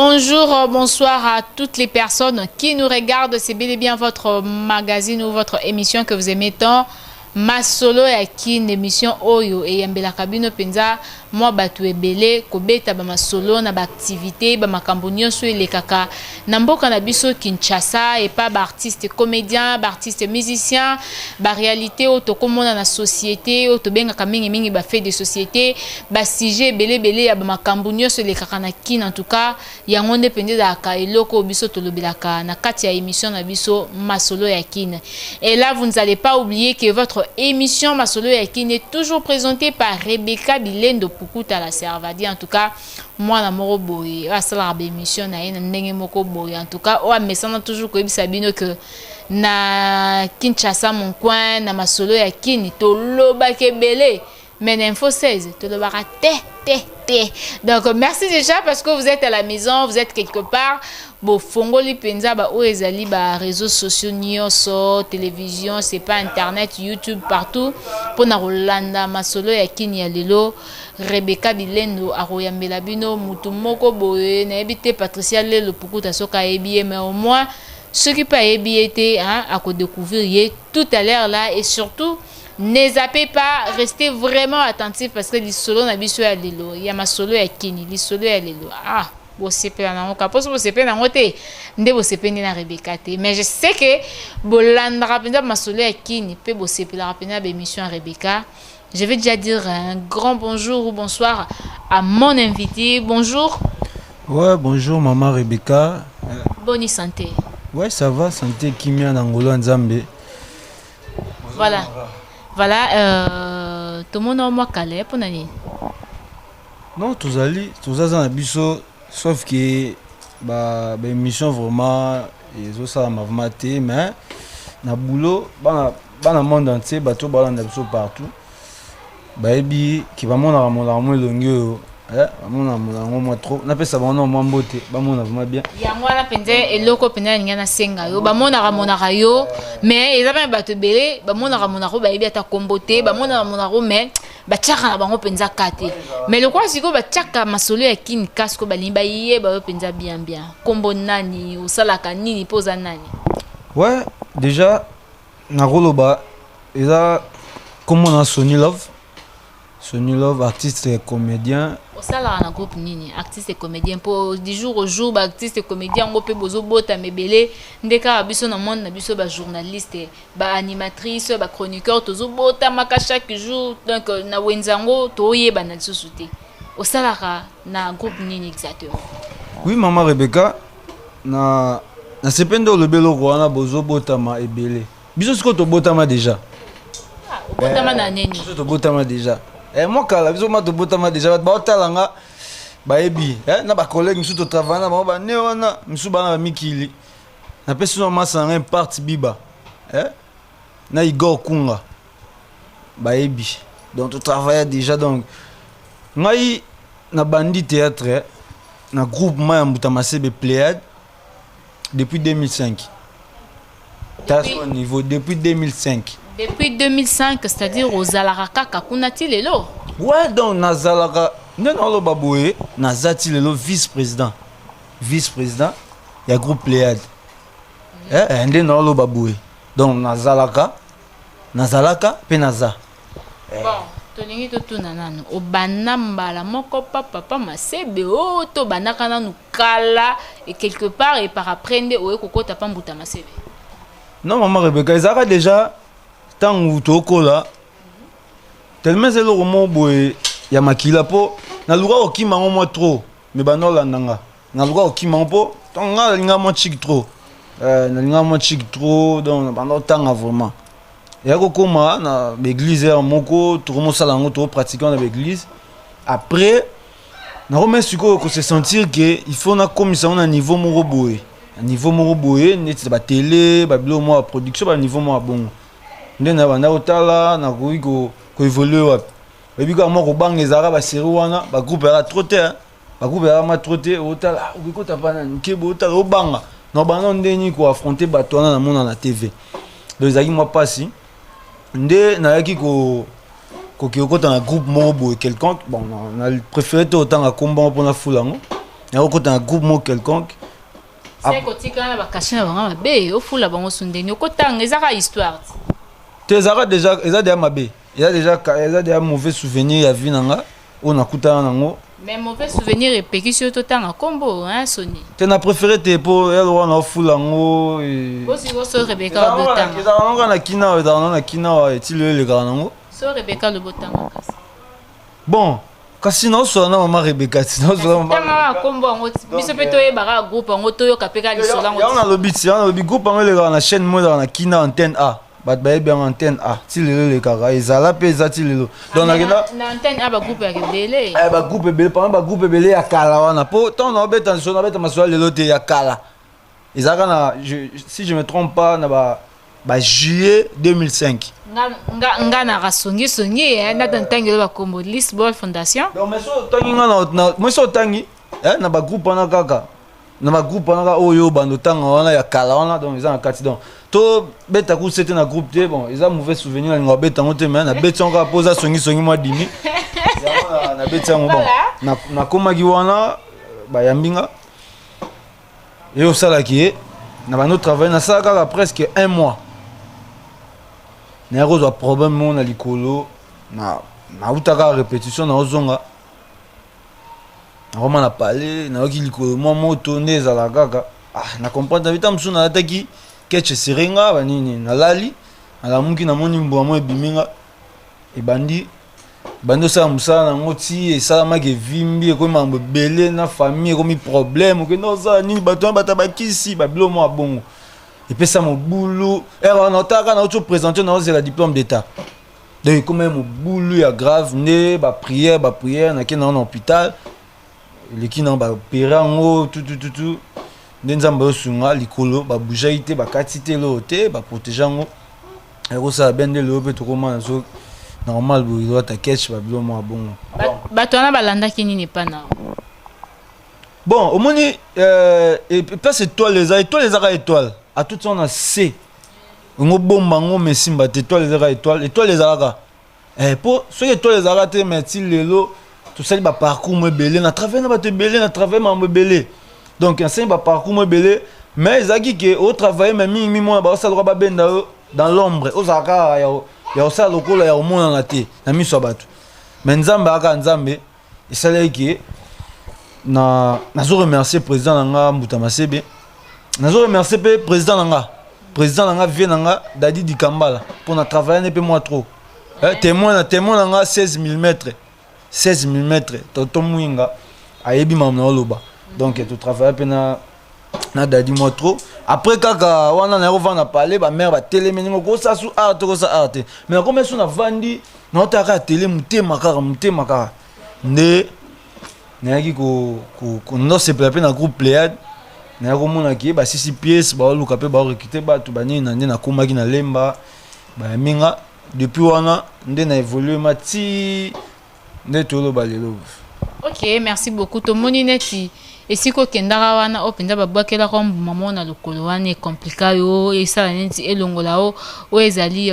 Bonjour, bonsoir à toutes les personnes qui nous regardent. C'est bel et bien votre magazine ou votre émission que vous aimez tant. Masolo ya Kin, émission oyo eyambelaka bino mpenza mwa bato ebele kobeta bamasolo na baactivité, bamakambo nyonso elekaka na mboka na biso Kinshasa, epa baartiste comédien, baartiste musicien, baréalité oyo tokomona na société, oyo tobengaka mingimingi bafait de société, basujet ebele ebele ya bamakambo nyonso elekaka na Kin. En tout cas, yango nde mpenza ezalaka eloko oyo biso tolobelaka na kati ya émission na biso Masolo ya Kin. Et là, vous n'allez pas oublier que votre émission Masolo ya Kin est toujours présentée par Rebecca Bilendo Pukuta la Servadi. En tout cas, mwana moko boye oyo asalaka baémission na ye na ndenge moko boye, en tout cas oyo amesana toujours koyebisa bino que na Kinshasa mon coin, na Masolo ya Kin, tolobaki ebele, mais na Info 16 tolobaka te te te. Donc merci déjà parce que vous êtes à la maison, vous êtes quelque part, bofongoli mpenza baoyo ezali baréseaux sociaux nyonso, télévision, c'est pas internet, YouTube, partout, mpona kolanda Masolo ya Kin ya lelo. Rebeka Bilendo akoyambela bino mutu moko boye, nayebi te Patricia Lelo Pukuta soki ayebi ye, mais au moins soki mpe ayebi ye te, akodécouvrir ye tout à l'heure là. Et surtout, ne zappez pas, restez vraiment attentif parce que lisolo na biso ya lelo ya Masolo ya Kin, lisolo ya lelo, ah, bosepela nango ka mposo bosepela nango te nde bosepeli na Rebeka te. Mais je sais que bolandaka mpenza Masolo ya Kin mpe bosepelaka mpenza baémission ya Rebeka. Je vais déjà dire un grand bonjour ou bonsoir à mon invité. Bonjour. Ouais, bonjour maman Rebecca. Bonne santé? Ouais, ça va, santé kimia na ngolo Nzambe. Voilà, tomona mwa kala, mpona nini? Non, tozali, tozaza na biso, sauf que ba ba émission vraiment ezosalama vraiment te, mais na boulot, bana bana monde entier, bato balanda biso partout, bayebi ke bamonaka monaka mo elongi oyo, bamonaka monaka yango mwa trop. Napesa bango na mwa mbote, bamona vraiment bien. Yango wana mpenza eloko mpenza nalingi nasenga yo. Bamonaka monaka yo, mais eza mpe bato ebele bamonaka monaka oyo bayebi ata kombo te. Bamonaka monaka oyo, mais batiaka na bango mpenza ka te. Mais lokola sikoyo batiaka Masolo ya Kin ka, sikoyo balingi bayeba yo mpenza bien bien. Kombo nani, osalaka nini, mpo oza nani? Ouais, déjà nakoloba eza kombo na Sony Love, Sony Love, artiste et comédien. Osalaka na groupe nini, artiste et comédien? Mpo du jour au jour baartiste et comédien yango mpe bozobotama ebele nde kaka biso na monde na biso, bajournaliste, baanimatrice, bachroniqueur, tozobotamaka chaque jour. Donc na wenze yango toyebana lisusu te. Osalaka na groupe nini exactement? Oui, mama Rebecca, na nasepe nde olobi eloko wana, bozobotama ebele. Biso sikoyo tobotama déjà. Obotama na nini? Biso tobotama déjà mwa kala. Biso ma tobotama déjà, bato baotala nga bayebi, na bacollègue mosusu totravaille na bango, bane wana mosusu bana bamikili. Napesi no masa na ngai Part Biba, na Igor Kunga, bayebi. Donc totravailla déjà. Donc ngai nabandi théâtre na groupement ya Mbuta Masebe Pléiade depuis 2005. Depuis... niveau depuis 2005. Depuis 2005, c'est-à-dire ozalaka kaka kuna ti lelo? Ouais, donc nazalaka nde naloba boye, naza ti lelo vice président, vice président ya groupe Pléiade. Nde naloba boye, donc nazalaka, nazalaka mpe naza. Bon, tolingi totuna nanu: obanda mbala moko pa papa Masebe o to obandaka nanu kala et quelque part et par après nde oye kokota pa Mbuta Masebe? Non, mama Rebeka, ezalaka déjà ntango tokola, tellement eza eloko moko boye ya makila, mpo naluka kokima yango mwa trop, mais banda olanda nga, naluka kokima yango mpo ntango nga nalinga mwa chic trop, nalinga mwa chic trop. Donc banda otanga vraiment, eya kokóma na baeglise ya moko, tokomosala yango, tokopratique na baeglise. Après nakoma sikoyo kose sentir ke il faut nakomisa yango na niveau moko boye, na niveau moko boye neti batele, babiloko moko ya production, baniveau moko ya bongo. Nde na banda kotala nakoki koévolue wapi. Oyebi kaka mwa kobanga ezalaka basérie wana, bagroupe ezalaka trop te, bagroupe ezalaka mwa trop te. Otala okekota pa nani, okebe otala, obanga na banda ndeni koaffronte bato wana namona na TV. Donc ezalaki mwa mpasi. Nde nayaki koki kokota na groupe moko boye quelconque. Bon, na préféré te otanga kombango mpona fula yango. Nakokota na groupe moko quelconque. Se kotikala na bacachet na bango mabe, ofula bango su ndeni okotanga, eza kaka histoire. Te, ezalaka déjà, eza déjà mabe, eza déjà mauvais souvenir ya vie na nga oyo nakutana nango. Mais mauvais souvenir epekisi yo totanga nkombo, hein, Soni? Te, na préféré te, mpo ya lokola naofula yango. Bosiko so Rebeka obotanga. Ezalaka nango kaka na kina awa, ezalaka nango na kina awa, etili oyo elekaka nango. So Rebeka lobotanga kasi. Bon, kasi naosola na mama Rebeka ti naosola. Tanga nkombo yango, biso mpe toyebaka groupe yango, toyoka mpe kaka lisolo yango. Yango nalobi ti, yango nalobi, groupe yango elekaka na chaîne moko ezalaka na kina, Antenne A. Bato bayebi yango, Antenne A, ti lelo elekaka, ezala mpe eza ti lelo. Donc nakenda na Antenne A, bagroupe ya ebele. Bagroupe ebele, parmi bagroupe ebele ya kala wana, mpo ntango naobeta lisolo, nabeta masolo ya lelo te, ya kala. Ezalaka na, si je me trompe pas, na ba juillet 2005. Nga naka songisongi nata ntangelo bakombo Lisbol Fondation. Donc mais so otangi nga, moi so otangi na bagroupe wana kaka, na bagroupe wana kaka oyo bando otanga wana ya kala wana, donc eza na kati. Donc tobeta kusa te na groupe te. Bon, eza mauvais souvenir, nalinga kobeta yango te, mais nabeti yango kaka mpo oza songisongi mwa dimi, yango nabeti yango. Bon, nakomaki wana, bayambi nga, ye osalaki ye na bando travail, nasala kaka presque un mois, naya kozwa problème moko na likolo. Nauta kaka répétition, naozonga, nakoma na palais, nayoki likolo mwa moto nde ezalaka kaka. Ah, na comprendre ta mosusu nalataki ketch eserenga banini, nalali, nalamuki, namoni mbuma mo ebimi nga, ebandi bandi osala mosala nango ti esalamaki, evimbi, ekomi makambo ebele na famille, ekomi problème, okende osala nini, bato wana bato bakisi babilo mwa bongo, epesa mobulu. Ere wana otalaka na oti oprésente, na ozela diplôme d'état, donc ekómi mobulu ya grave. Nde baprière, baprière, nakende nango na hôpital, eleki nango, baopere yango tutututu, nde Nzambe osunga, likolo babougeaki te, bakati te, eloko te, baprotege yango, ekosala bien. Nde lelo mpe tokóma nazo normal boye, ata ketch babilo mwa bongo. Bato wana balandaki nini epa na? Bon, omoni, place étoile eza, étoile ezaka étoile, atuti wana se ngo bomba yango, ma esimba te. Étoile ezaka étoile, étoile ezalaka mpo soki étoile ezalaka te, mais ti lelo tosali baparcours mo ebele, na travaille na bato ebele, na travaille makambo ebele, donc nasali baparcours mo ebele, mais ezalaki ke otravaille, mais mingi mona baosala lokola babenda yo dans l'ombre, ozala kaka ya kosala lokola ya komonana te na miso ya bato. Mais Nzambe akaka Nzambe, esalaki ke na nazo remercier président na nga Mbuta Masebe, nazo remercier mpe président na nga, vie na nga Dadi Dikambala, mpo na travaille ne mpe mwa trop. Témoin na témoin na nga 16 mm, 16 mm, tonton Mwinga ayebi makambo na oloba. Donc totravaille mpe na Dadi mwa trop. Après kaka wana naye kovanda pale, bamare batelemi ndenge okosa su art te, okosa art te, mais nakomi so navandi, naotala kaka tele, motema kaka, motema kaka. Nde nayaki ndosepela mpe na groupe Pléiade, nayaki komonaki ye basisi pièce, baoluka mpe baorecrute bato banini na nde nakomaki na Lemba, bayambi nga. Depuis wana nde na évolue ma ti nde toloba lelo. Ok, merci beaucoup. Tomoni neti esika okendaka wana oyo mpenza babwakelaka mbuma moko na lokolo wana, ecomplika yo, esala neti elongola yo oyo ezali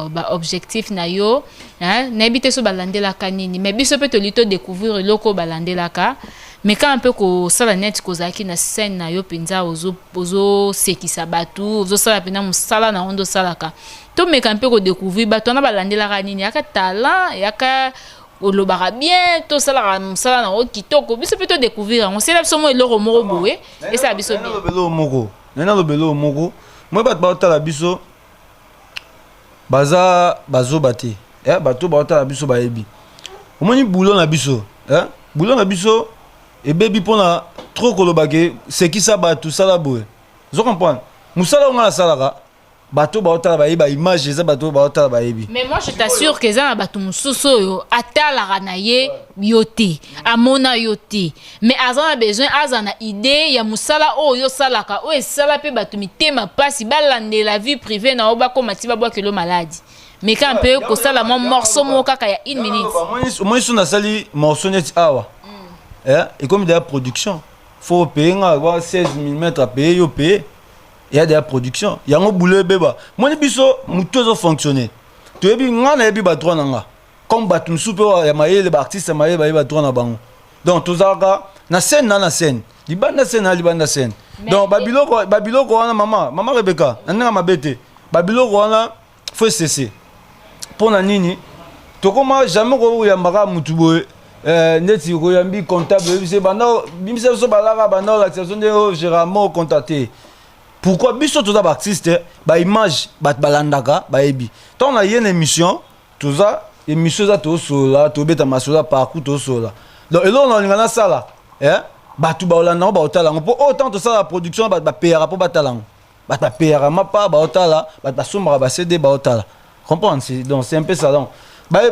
baobjectif na yo. Nayebi te so balandelaka nini, mais biso mpe toli todécouvrir eloko oyo balandelaka, mais kaka mpe kosala neti kozalaki na scène na yo mpenza, ozosekisa bato, ozosala mpenza mosala na yo nde osalaka. Tomeka mpe kodécouvrir bato wana balandelaka nini, yaka talent, yaka olobaka bien, tosalaka mosala nango kitoko, biso mpe todécouvrir yango. Sela biso mo eloko moko boye esala biso bien. Eloko moko naye naloba, eloko moko moi, bato baotala biso baza bazoba te. Bato baotala biso bayebi, omoni boulot na biso, boulot na biso ebebi mpona trop koloba ke sekisa bato, sala boye. Ozo comprendre, mosala oyo nga nasalaka, bato baotala bayebi, image eza, bato baotala bayebi. Mais moi je t'assure que eza na bato mosusu oyo atalaka na ye yo te, amona yo te, mais aza na besoin, aza na idée ya mosala oyo osalaka, oyo esala mpe bato mitema mpasi, balandela vie privée na yo, bakóma ti babwakelo maladi. Mais quand mpe kosala mwa morceau moko kaka ya une minute. Omoni, so nasali morceau neti awa, ekomi deya production, faut paye nga 16 mm, apaye yo, paye eya deya production yango, boulot ebeba. Moni biso motu ezofonctionne, toyebi, nga nayebi badroit na nga comme bato mosusu mpe ya mayele, baartiste ya mayele bayebi badroit na bango. Donc tozalaka Na scène, na scène, libanda scène, na libanda scène. Donc babiloko wana, mama Rebeka, na ndenge mabe te, babiloko wana faut cesser. Mpo na nini? Tokoma jamais koyambaka mutu boye, neti koyambi comptable, oyebisi banda bimisa biso balaka, banda olakisa biso ndenge ogéra mo comptable. Pourquoi? Biso toza baartiste, baimage bato balandaka, bayebi. Ntango na ye na émission, toza émission, eza tosolola, tobeta masolo ya parcours, tosolola. Donc eloko na olinga nasala, bato baolanda yango, baotala yango, mpo oyo ntango tosala production, bato bapeyaka mpo batala yango, bato bapeyaka mapa baotala, bato basombaka baCD baotala. Comprendre? Donc c'est un peu ça. Donc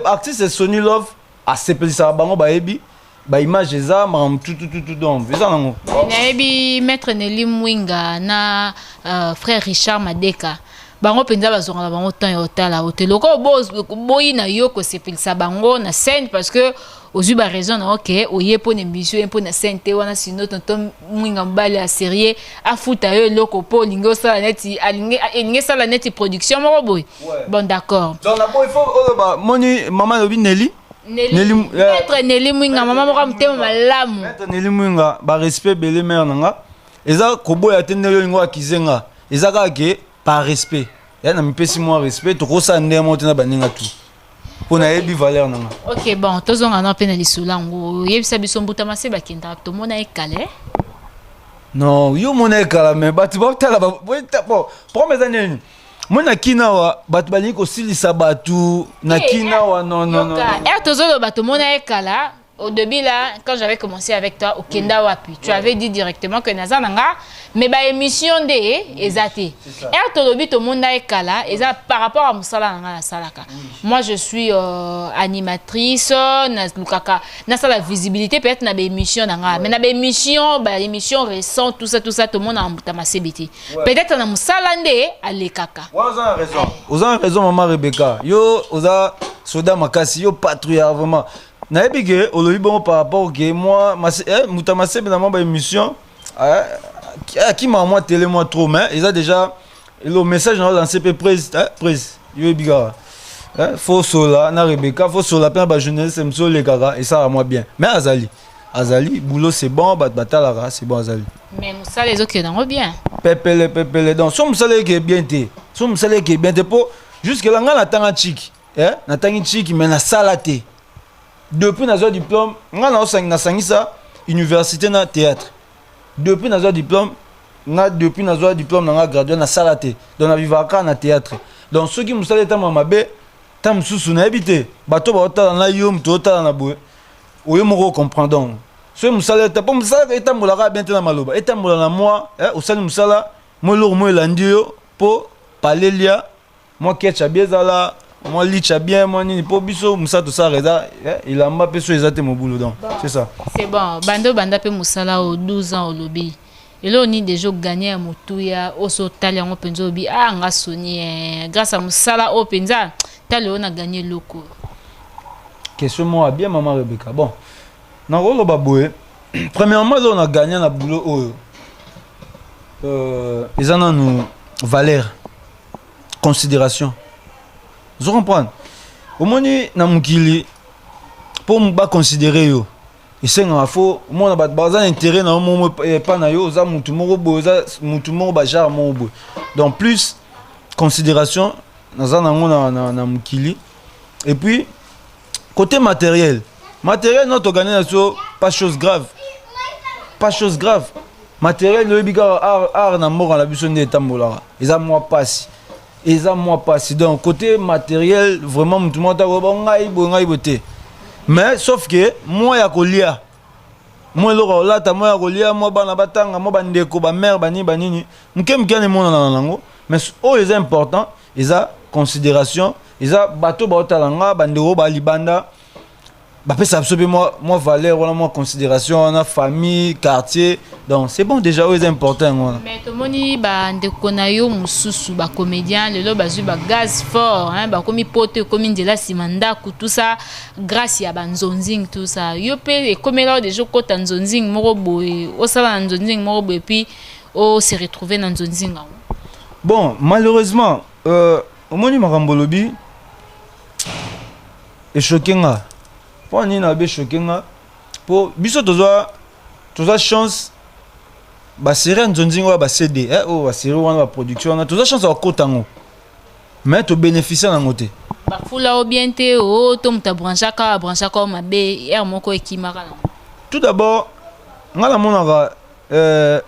artiste Sony Love asepelisaka bango, bayebi baimage, eza makambo tutututu, donc eza nango. Nayebi maître Nelly Mwinga na frère Richard Madeka, bango mpenza bazwaka na bango temps ya otala o te. Loko boyi na yo kosepelisa bango na scène, parce que ozwi baraison na oke oye mpo na émission, oye mpo na scène te wana. Sino tonton Mwinga, mobali ya série, afuta yo eloko mpo olingi osala neti elingi esala neti production moko boye. Bon, d'accord. Donc na bo il faut oloba moni mama alobi Nelly. Maître Nelly Mwinga, mama moko ya motema malamu. Maître Nelly Mwinga, barespect ebele, mare na nga. Eza koboya te ndenge olingo akize nga, eza kaka ke par respect ya na mipesi mwa respect, tokosala ndenge moko te na baninga tu, mpo nayebi valeur na nga. Ok, bon, tozonga na mpe na lisolo yango. Oyebisa biso, mbuta mase bakendaka, tomona ekale. Non, yo mona ekala, me bato baotala. Bon, problème eza nini? Moi na kina awa, bato balingi kosilisa bato na kina awa. Non, non, non. Ere tozoloba tomona ekala. Au début là, quand j'avais commencé avec toi, okenda wapi, tu avais dit directement que naza na nga, mais baémission nde eza te. Ere tolobi tomona ekala, eza par rapport à mosala na nga nasalaka. Moi, je suis animatrice, nalukaka nasala visibilité peut-être na baémission na nga, mais na baémission, baémission récent, tout ça, tout ça, tomona mbuta masebe te. Peut-être na mosala nde alekaka. Oza na raison, oza na raison, mama Rebeka. Yo oza soda makasi, yo patrouillard vraiment. Nayebi ke olobi bongo par rapport ke moi moto ya masebe na mwa baémission akimaka mwa télé mwa trop, mais eza déjà le message na lancé mpe prise. Yo yebi kaka, faut sola na Rebeka, faut sola mpe na bajournaliste mosusu olekaka, esalaka mwa bien. Mais azali boulot, c'est bon, bato batalaka, c'est bon, azali. Mais mosala ezokende yango bien? Pepele pepele. Donc so mosala eke bien te, so mosala eke bien te, mpo jusque là ngai natanga chiki, natangi chiki, mais nasala te. Depuis nazwa diplôme, ngai nasangisa université na théâtre. Depuis nazwa diplôme nga, depuis nazwa diplôme na nga graduat, nasala te. Donc navivaka kaka na théâtre. Donc soki mosala etama mabe, ta mosusu nayebi te, bato baotala na yo, moto otala na boye, oyo moko ocomprendre. Donc soki mosala eta, mpo mosala etambolaka bien te na maloba, etambola na mwa osali mosala mwa eloko mo elandi yo, mpo palelia mwa ketch bien, ezala mwa licha bien, mwa nini, mpo biso mosala tosalaka eza elamba mpe so eza te mobulu. Donc c'est ça. C'est bon. Banda obanda mpe mosala oyo 12 ans, olobi eloko nini déjà oganye ya motuya oyo so otali yango mpenza, olobi: "Ah, nga Soni, grâce à mosala oyo mpenza, tala oyo na ganye eloko"? Question moko ya bien, mama Rebeka. Bon, nakoloba boye: premièrement, eloko na gagné na boulot oyo, eza nanu valeur, considération. Ozo comprendre? Omoni, na mokili, mpo baconsidere yo, esengaka fo omona bato baza na intérêt na yo moko epa na yo. Oza mutu moko boye, oza mutu moko bagenre moko boye. Donc plus considération naza nango na mokili. Et puis côté matériel, matériel no togane na so, pas chose grave, pas chose grave. Matériel, oyebi kaka art na mboka na biso nde etambolaka, eza mwa pasi, eza mwa pasi. Donc côté matériel, vraiment, mutu moko ta koyeba ngai boye, ngai boye te. Mais sauf que mwa ya kolia, mwa eloko ya kolata, mwa ya kolia, mwa bana batanga, mwa bandeko, bamare, banini banini, moke moke wana emonana nango. Mais oyo eza important eza considération, eza bato baotala nga, bandeko balibanda bapesa biso mpe mwa valeur wana, mwa considération wana, famille, quartier. Donc c'est bon déjà, oyo eza important yango wana. Mais tomoni bandeko na yo mosusu bacomédien lelo bazwi bagaz fort, hein, bakomi poto, ekomi nzela nsima ndako, tout ça grâce ya banzonzing, tout ça. Yo mpe ekomela déjà okota nzonzing moko boye, osala na nzonzing moko boye, puis ose retrouver na nzonzing yango? Bon, malheureusement, omoni makambo olobi echoquer nga. Mpo nini nabe echoquer nga? Mpo biso tozwa Toza chance basérie ya nzonzingo oyo, bacd, oyo basérie wana, baproduction wana, toza chance ya kokota yango, mais tobénéficie nango te. Bafula o bien te, o to moto abranchaka o mabe, ere moko ekimaka nango. Tout d'abord, nga namonaka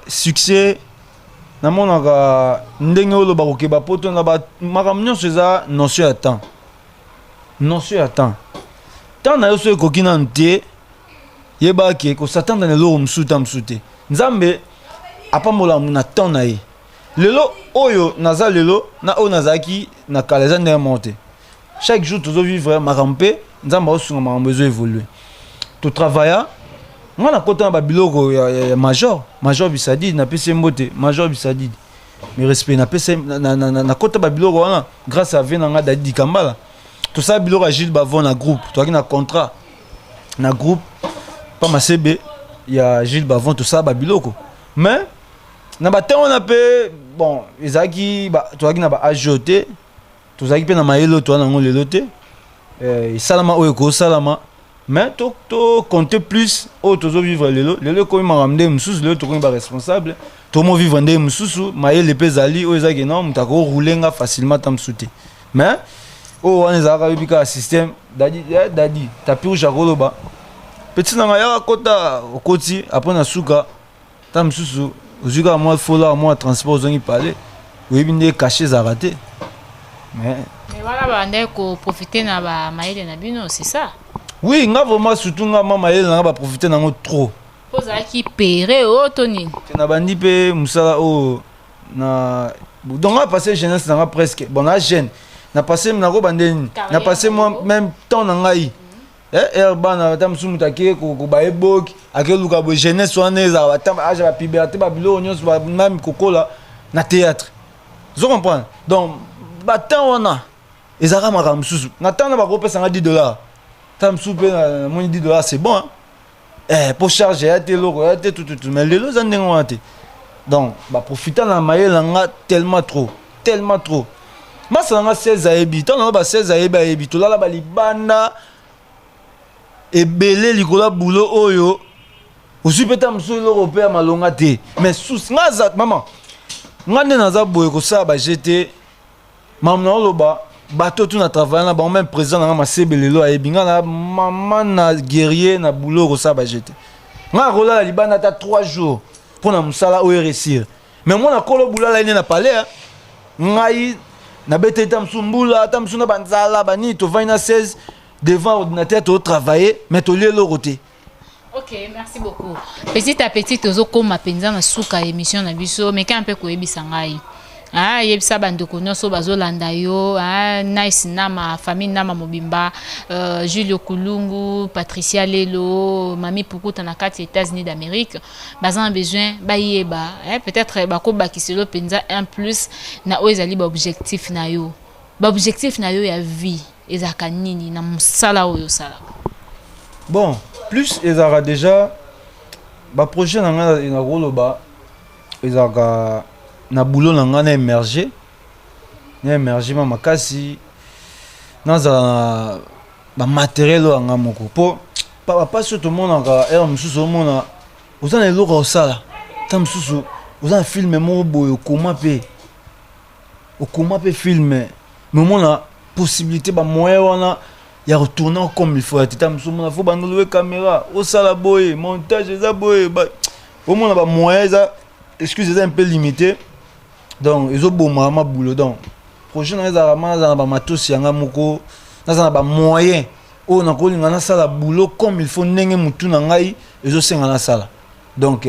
succès, namonaka ndenge oloba kokeba poto na makambo nyonso eza notion ya temps, notion ya temps. Temps na yo so ekoki nanu te, yeba ke kosatanda na eloko mosusu ta mosusu te. Nzambe apambola na temps na ye. Lelo oyo naza lelo na oyo nazalaki na kala eza ndenge moko te. Chaque jour tozovivre makambo mpe Nzambe aosunga, makambo ezoévolue. Totravailla, nga nakota na babiloko ya major Bisadidi. Napesi ye mbote, major Bisadidi, mes respect. Napesi, nakota babiloko wana grâce à ve na nga Dadi Dikambala. Tosala biloko ya Gilles Bavon na groupe, toyaki na contrat na groupe pa Masebe ya Gilles Bavon, tosala babiloko. Mais na batemps wana mpe, bon, ezalaki, tozalaki na ba age oyo te, tozalaki mpe na mayele oyo toza nango lelo te. Esalama oyo ekosalama, mais to compter plus oyo tozovivre lelo. Lelo ekomi makambo ndenge mosusu, lelo tokomi baresponsable, tomovivre ndenge mosusu, mayele mpe ezali oyo ezalaki non, moto akorouler nga facilement ta mosusu te. Mais oyo wana ezalaka, yobi kaka système dadi, dadi tapis rouge, akoloba petit na nga yaka kota, okoti. Après na suka ta mosusu ozwi kaka mwa folar, mwa transport, ozongi pale, oyebi nde cachet ezalaka te, mais Mais wana babandaki koprofite na bamayele na bino, c'est ça? Oui, nga vraiment, surtout nga ma mayele na nga, baprofite nango trop. Mpo ozalaki pere o to nini? Te, na bandi mpe mosala oyo na, donc nga passé jeunesse na nga presque, bon, na jeune na passé, nakoba nde nini, na passé moi même temps na ngai ere bana ata mosusu moto ake koba eboki, akeluka boye. Jeunesse wana ezala ba âge ya bapuberté, babiloko nyonso, même kokola na théâtre, ozo comprendre. Donc batemps wana ezalaka makambo mosusu. Na ntango na bakopesanga 10 $, ta mosusu mpe namoni 10 $, c'est bon, hein? Po charge ya te, eloko ya te, tututu. Mais lelo eza ndenge wana te. Donc baprofita na mayele na nga tellement trop, tellement trop. Masa na nga 16 ayebi, ntango nanga ba 16 ayebi, ayebi tolala balibanda ebele likolo ya bulo oyo ozwi mpe ta mosusu eloko mpe ya malonga te. Mais sus nga aza mama nga nde naza boye kosala baje te. Makambo na oloba, bato tu na travaille na bango, même président na nga Masebe lelo ayebi nga na mama na guerrier na boulot kosala baje te. Nga akolala libanda ata 3 jours mpo na mosala oyo réussir. Mais mwana kolo bulala ye nde na palais, ngai nabeteli ta mosusu mbula, ata mosusu na banzala banini, tovandi na 16 devant ordinateur, totravaille, mais tolie eloko te. Ok, merci beaucoup. Petit à petit tozokóma mpenza na suka ya émission na biso. Meka mpe koyebisa ngai, ah, yebisa bandeko nyonso bazolanda yo, ah, Nice Nama, famille Nama mobimba, Julio Kulungu, Patricia Lelo, Mami Pukuta na kati ya États-Unis d'Amérique, baza na besoin bayeba, eh, peut-être bakobakiselo mpenza un plus na oyo ezali baobjectif na yo. Baobjectif na yo ya vie ezalaka nini na mosala oyo osalaka? Bon, plus ezalaka déjà baprojet na ngai, nakoloba ezalaka na boulot na ngai, na émerger, na émerger ma makasi, nazala na bamatériel oyo ya ngai moko, mpo bapasi oyo tomonaka ere mosusu, omona oza na eloko ya kosala, ta mosusu oza na film moko boye, okoma mpe, okoma mpe film, mais omona possibilité, bamoyen wana ya retourner comme il faut ya te. Ta mosusu omona fo bandolo caméra, osala boye, montage eza boye, omona bamoyen eza, excuse, eza un peu limité. Donc ezoboma ma boulot. Donc projet na ezalaka ma nazala na bamatosi yanga moko, nazala na bamoyen oyo nakolinga nasala boulot comme il faut, ndenge motu na ngai ezosenga nasala. Donc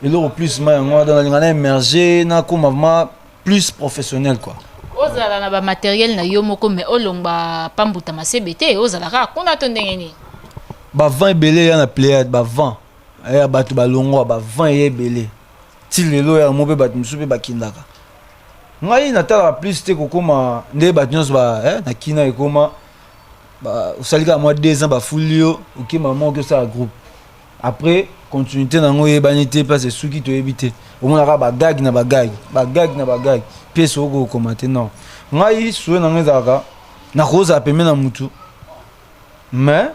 eloko plus ma yango wana, nalinga na émerger, nakoma vraiment plus professionnel, quoi. Ozala na bamatériel na yo moko, mais olongba pambuta Masebe te, ozala kaka kuna to ndenge nini? Bavent ebele ya na Pléiade, bavent ya bato balongwa, bavent eye ebele ti lelo yango mpe bato mosusu mpe bakendaka. Ngai natalaka plus te kokóma nde bato nyonso na kina ekóma, osali kaka mwa 2 ans, bafuli yo, okema moko, osala groupe, après continuité nango oyebani te, place esuki toyebi te. Omonaka bagag na bagag, bagag na bagag, pièce oyo kokoma te. Non, ngai souhait nango ezalaka nakozala pembe na mutu, mais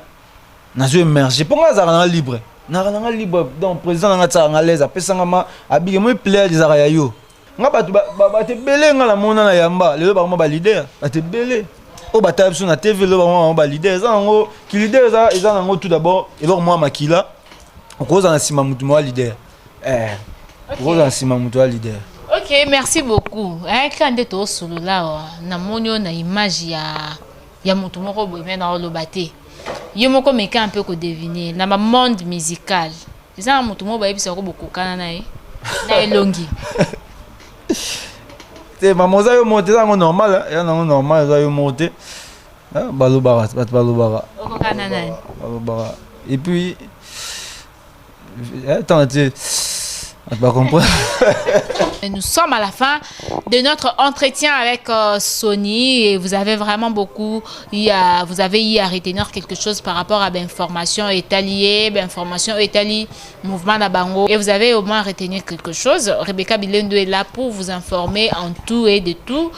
nazo émerger mpo ngai azalaka nanga libre. Naka na nga libre, donc président na nga atisaka nga l'aise, apesanga ma abike moi player ezalaka ya yo. Nga bato bato ebele nga namona na yamba lelo bakoma ba leader, bato ebele oyo batala biso na TV lelo bakoma ba leader. Eza nango ki leader, eza nango tout d'abord eloko mwa makila, okozala na nsima motu mwa leader, okozala na nsima motu ya leader. Ok, merci beaucoup. Kaka nde tosolola awa, namoni oyo na image ya motu moko boye, me na oloba te, yo moko meka mpe kodeviner na bamonde musical, eza na motu moko bayebisaka bokokana na ye na elongi. Te mama, oza yo moko te, eza yango normal, eza nango normal, eza yo moko te. Balobaka, bato balobaka. Okokana nani? Balobaka et puis ntango te bato bacomprendre. Nous sommes à la fin de notre entretien avec Sony et vous avez vraiment beaucoup, vous avez eu à retenir quelque chose par rapport à l'information etali, l'information etali, mouvement na bango, et vous avez au moins retenu quelque chose. Rebecca Bilendo est là pour vous informer en tout et de tout.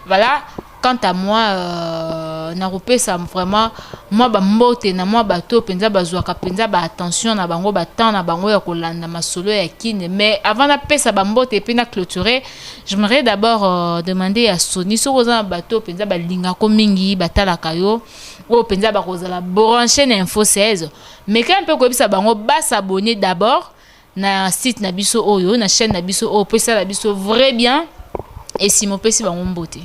Voilà. Quant à moi, nakopesa vraiment mwa bambote na mwa bato mpenza bazwaka mpenza baattention na bango, batemps na bango ya kolanda Masolo ya Kine. Mais avant napesa bambote mpe na clôturer, j'aimerais d'abord demander ya Sony soki oza na bato mpenza balingako mingi, batalaka yo, oyo mpenza bakozala branché na Info 16, mais quand mpe koyebisa bango bas'abonner d'abord na site na biso oyo, na chaîne na biso oyo, mpo esala biso vrai bien. Esima opesi bango mbote.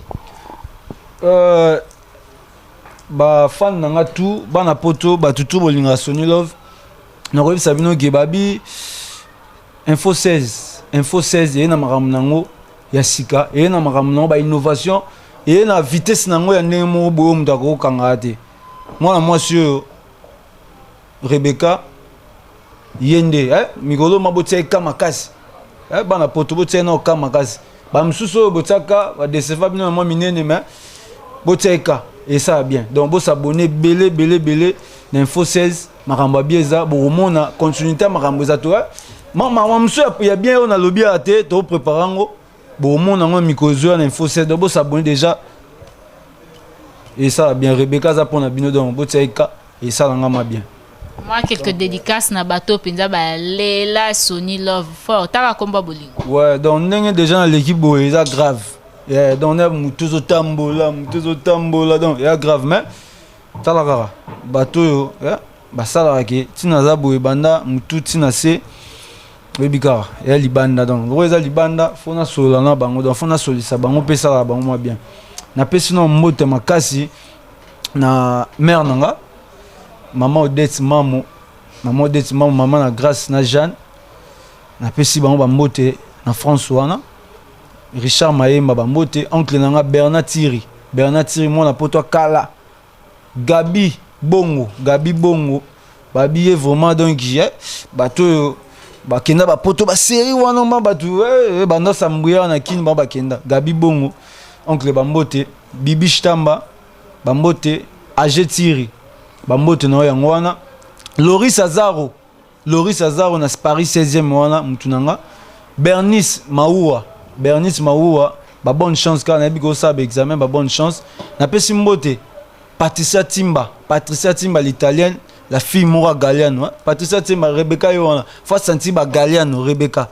Bafan na nga tu, bana Poto, bato tu bolingaka Sony Love, nakoyebisa bino ke babi Info 16, Info 16 eye na makambo nango ya sika, eye na makambo nango bainnovation, eye na vitesse nango ya ndenge moko boye moto akokokanga te. Mwana mwasi oyo Rebeka, ye nde mikolo ma botia ye ka makasi, bana Poto botia ye nao ka makasi. Bamosusu oyo botiaka badecevoir bino na mwa minene, mais botia ye ka, esala bien. Donc bos'abonner ebele ebele ebele na Info 16. Makambo ya bien eza, bokomona continuité ya makambo eza to makambo mosusu ya bien oyo nalobi awa te, toprépare yango, bokomona yango mikolo ezoya na Info 16. Donc bos'abonner déjà, esala bien. Rebeka aza mpona bino, donc botia ye ka, esalanga ma bien. Moi, quelques dédicaces na bato mpenza balela Sony Love fort, taka komba bolingo. Ouais, donc ndenge déjà naleki boye eza grave, yeah, donc na motu ezotambola, motu ezotambola, donc eza grave. Mais tala kaka bato oyo, yeah, basalaka ke ntina aza boye, banda motu ntina se oyebi kaka eya libanda. Donc loko eza libanda, fo nasolola na bango, donc fo nasolisa bango mpe esalaka bango mwa bien. Napesi na mbote makasi na mare na nga, mama Odette Mamo, mama Odette Mamo, mama na Grâce na Jeanne, napesi bango bambote na France wana. Richard Mayemba, bambote. Oncle na nga Bernard Tiri, Bernard Tiri, mwana Poto akala. Gabi Bongo, Gabi Bongo, babi ye vraiment. Donc bato oyo bakenda bapoto basérie wana ma bato banda sambuya na Kini, bango bakenda. Gabi Bongo, oncle, bambote. Bibi Shtamba, bambote. Age Tiri, bambote na yo yango wana. Loris Azaro, Loris Azaro na Paris 16e wana, mutu na nga. Bernice Maua, Bernice Maua, babonne chance kaka, nayebi kosala baexamen, babonne chance. Napesi mbote Patricia Timba, Patricia Timba l'italienne, la fille moko ya Galiano. Patricia Timba, Rebeka yo wana fa sentir ba Galiano. Rebeka,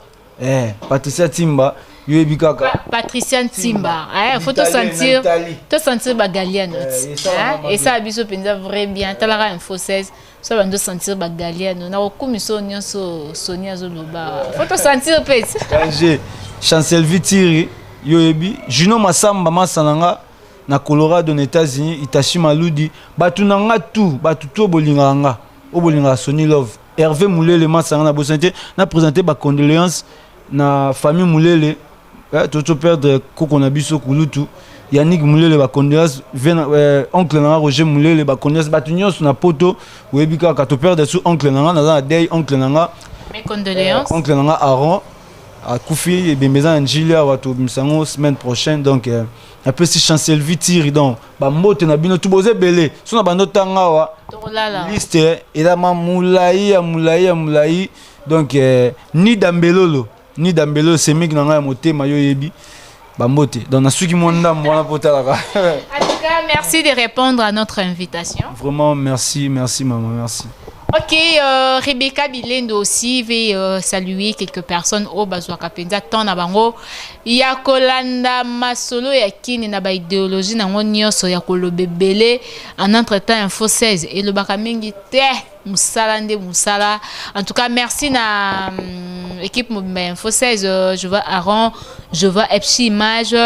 Patricia Timba, yo yebi kaka. Patricia Ntimba, faut tosentir, tosentir bagaliano, esala biso mpenza vrai bien. Talaka Info 16 so bando sentir bagaliano na kokumisa oyo nyonso Soni azoloba, faut tosentir mpe. Danger. Chancelvi Tiri, yo yebi. Juno Masamba, masa na nga na Colorado na États-Unis. Itachi Maludi, bato na nga tu, bato tu oyo bolingaka nga, oyo bolingaka Sony Love. Hervé Mulele, masa nga na bosani te. Na présente bacondoléance na famille Mulele, toto perdre koko na biso kulutu Yannick Mulele, bacondoléance. Oncle na nga Roger Mulele, bacondoléance. Bato nyonso na Poto, oyebi kaka toperdre su oncle na nga, naza na deuil, oncle na nga. Mes condoléances. Oncle na nga Aron akufi, ebembe eza na Njili awa, tobimisa yango semaine prochaine. Donc napesi Chancelvi Tiri, donc bambote na bino tu, boza ebele so na bando tanga awa. Tokolala. Liste ezama molai ya molai ya molai. Donc ni dambelolo, ni dambelolo, semeki na ngai ya motema, yo oyebi, bambote. Donc nasuki mwa ndambo wana mpo talaka. En tout cas, merci de répondre à notre invitation. Vraiment merci, merci maman, merci. Ok, Rebecca Bilendo aussi veut saluer quelques personnes oyo bazwaka mpenza temps na bango ya kolanda Masolo ya Kini na baidéologie nango nyonso ya koloba ebele. En entretemps, Info 16 elobaka mingi te, mosala nde mosala. En tout cas, merci na équipe mobimba ya Info 16. Je vois Aaron, je vois Epsi Image,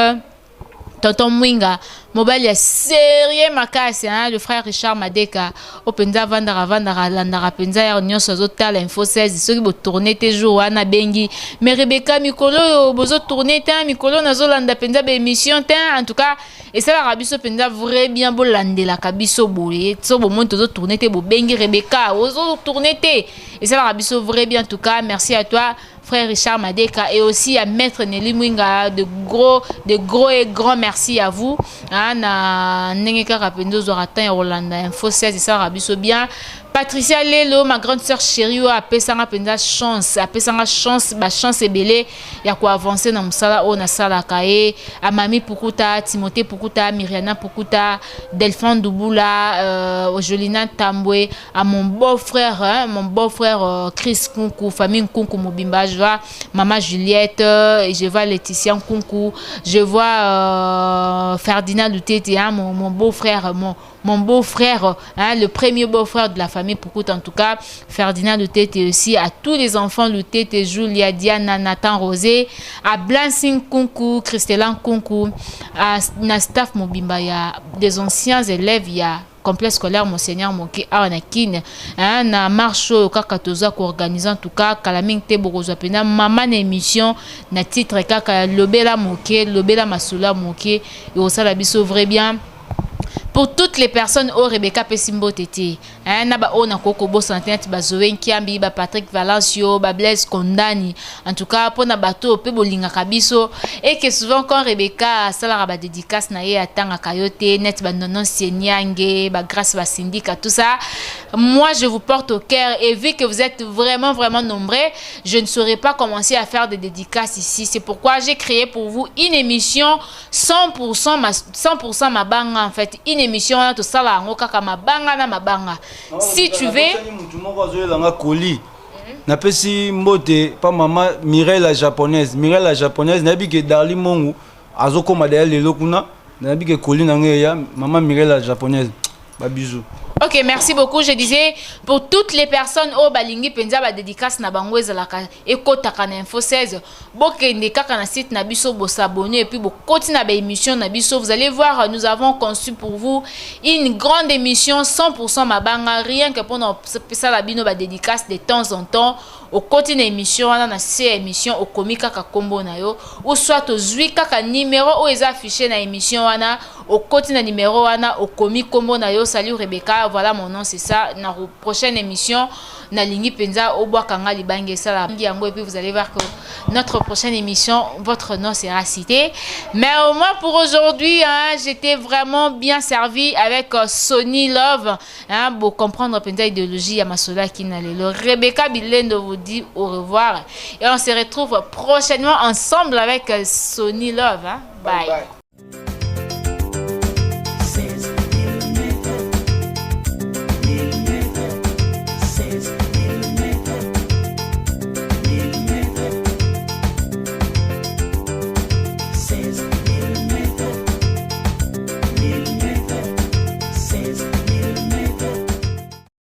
tonton Mwinga, mobali ya sérieux makasi, hein, le frère Richard Madeka oyo mpenza avandaka, avandaka, alandaka mpenza ya nyonso, azotala Info 16. Soki botourne te jour wana, abengi: "Mais Rebeka, mikolo oyo bozotourne te, mikolo nazolanda mpenza baémission te." En tout cas, esalaka biso mpenza vrai bien. Bolandelaka biso boye, so bomoni tozotourne te, bobengi: "Rebeka, ozotourne te." Esalaka biso vrai bien. En tout cas, merci à toi, frère Richard Madeka, et aussi à maître Nelly Mwinga. De gros et grands merci à vous, hein, na ndenge kaka mpenza ozwaka temps ya kolanda Info 16, esalaka biso bien. Patricia Lelo, ma grande sœur chérie, oyo apesanga mpenza chance, apesanga chance, bachance ebele ya koavance na mosala oyo nasalaka ye, amami Pukuta, Timothée Pukuta, Miriana Pukuta, Delphin Dubula, Jolina Tambwe, à mon beau frère, hein, mon beau frère Chris Kunku, famille Nkunku mobimba. Je vois maman Juliette, je vois Laetitia Nkunku, je vois Ferdinand Lutete, hein, mon beau frère, mon beau-frère, hein, le premier beau-frère de la famille Pukuta, en tout cas, Ferdinand Lutete aussi, à tous les enfants Lutete, Julia, Diana, Nathan Rosé, à Blancing Kunku, Christelan Kunku, à na staff mobimba, ya des anciens élèves, il y a complexe scolaire Monseigneur Moke awa na Kine, hein, na marche oyo kaka toza koorganiser. En tout cas, kala mingi te bokozwa mpenza mama na émission na titre kaka ya Lobela Moke, Lobela Masolo ya Moke. Ekosala biso vrai bien. Pour toutes les personnes oyo Rebecca apesi mbote te, hein, na baoyo nakoki kobosana te, neti bazoe Nkiambi, baPatrick Valencio, baBlaise Kondani. En tout cas, mpona bato oyo mpe bolingaka biso et que souvent quand Rebecca asalaka badédicace na ye, atangaka yo te, neti banono Sieniange, baGrâce, Basindika, tout ça, moi je vous porte au cœur. Et vu que vous êtes vraiment vraiment nombreux, je ne saurais pas commencer à faire des dédicaces ici. C'est pourquoi j'ai créé pour vous une émission 100% ma, 100% mabanga. En fait, une émission wana tosala yango kaka mabanga na mabanga, si tu veux. Mutu moko azoyelanga koli, napesi mbote pa mama Mireille la Japonaise. Mireille la Japonaise, nayebi ke Darli Mongu azokóma daya lelo kuna, nayebi ke koli nango eya. Mama Mireille la Japonaise, babisous. Ok, merci beaucoup. Je disais, pour toutes les personnes oyo balingi penza ba dédicace na bango ezalaka ekotaka na Info 16, bokende kaka na site na biso, bosabonner et puis bokoti na ba émission na biso. Vous allez voir, nous avons conçu pour vous une grande émission 100% mabanga, rien que pour pesala bino ba dédicace de temps en temps. Okoti na émission wana, na se ya émission okomi kaka kombo na yo, ou soit ozwi kaka numéro oyo eza affiché na émission wana, okoti na numéro wana, okomi kombo na yo: "Salut Rebecca, voilà, mon nom c'est ça, na prochaine émission nalingi mpenza obwaka nga libange." Esala yango et puis vous allez voir que notre prochaine émission, votre nom sera cité. Mais au moins pour aujourd'hui, hein, j'étais vraiment bien servi avec Sony Love, hein, pour comprendre mpenza idéologie ya Masolo ya Kina lelo. Rebecca Bilendo vous dit au revoir et on se retrouve prochainement ensemble avec Sony Love, hein. Bye, bye, bye.